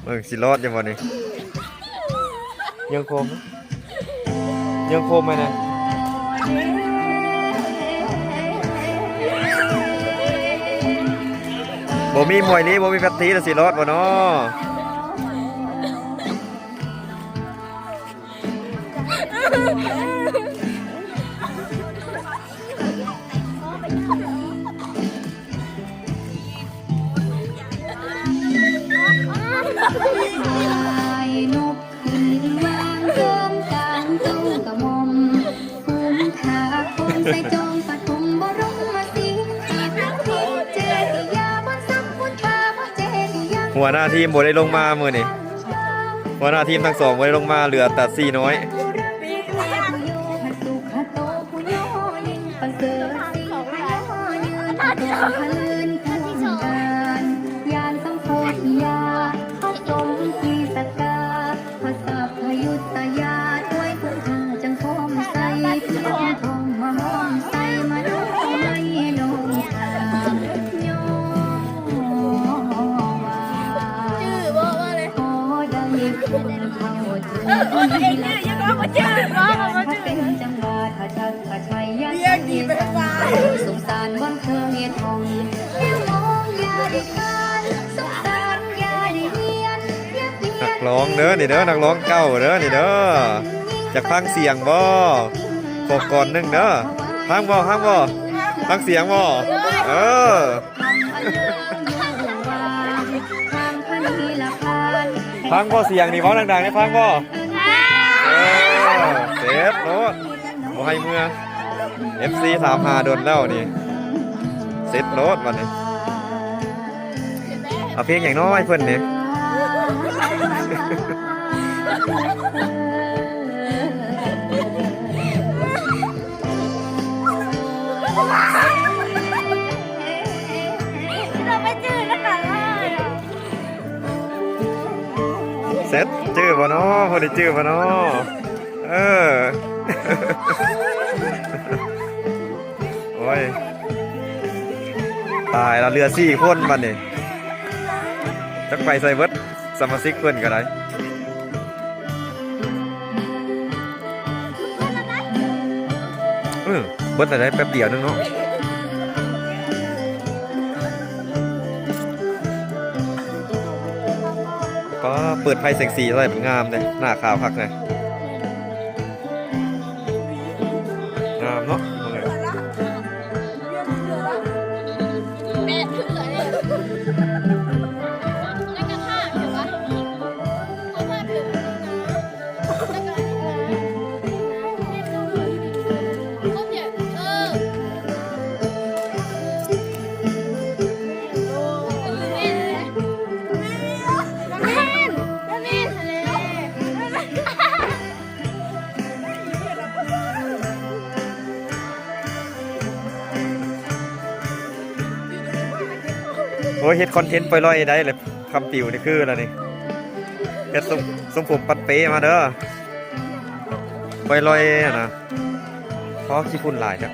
ເບິ່ງຊິລອດຢູ່ບໍ່ນີ້? ຍັງໂຄມ ຍັງໂຄມໄວ້ນະ. ບໍ່ມີມວຍລີ ບໍ່ມີແພັດທີ ແລ້ວຊິລອດບໍ່ນໍ? ຫົວໜ້າທີມບໍ່ໄດ້ລົງມາມື້ນີ້ ຫົວໜ້າທີມທັງສອງບໍ່ໄດ້ລົງມາ ເຫຼືອແຕ່ສີ່ນ້ອຍ. ນັກຮ້ອງເດີນີ້ເດີ ນັກຮ້ອງເກົ່າເດີນີ້ເດີ. ຢາກຟັງສຽງບໍ່? ຂໍກ່ອນໜຶ່ງເດີ. ຟັງບໍ່? ຟັງບໍ່? ຟັງສຽງບໍ່? ເອີ ຟັງບໍ່ສຽງນີ້? ເວົ້າດັງໆ ໄດ້ຟັງບໍ່? ເອີ ເສັດໂລດ ບໍ່ໃຫ້ເມືອ. ເອັຟຊີຖາມຫາດົນແລ້ວນີ້ ເສັດໂລດບັດນີ້. ເອົາເພງຫຍັງນ້ອຍເພິ່ນນີ້? ເສັດ ຈື່ບໍ່ນໍ? ພໍໄດ້ຈື່ບໍ່ນໍ? ເອີ ໂອ້ຍ ຕາຍລະ ເຫຼືອສີ່ຄົນບັດນີ້ ຈັກໄປໃສເບິດ ສະມາຊິກເພິ່ນກໍໄດ້. ເອີ ເບິດແລ້ວໄດ໋ ແປັບດຽວໜຶ່ງເນາະ. ປ້າ ເປີດໄຟແສງສີໃສ່ມັນງາມເດ້ ໜ້າຂາວຄັກນະ ງາມເນາະ. ໂອ້ຍ ເຮັດຄອນເທັນປ່ອຍລອຍໄດ້ເລີຍ. ຄຳປິວນີ້ຄືລະນີ້ ເຮັດຊົງ ຊົງຜົມປັດເປມາເດີ ປ່ອຍລອຍຫັ້ນນະ. ພໍຂີ້ຝຸ່ນຫຼາຍແທ້.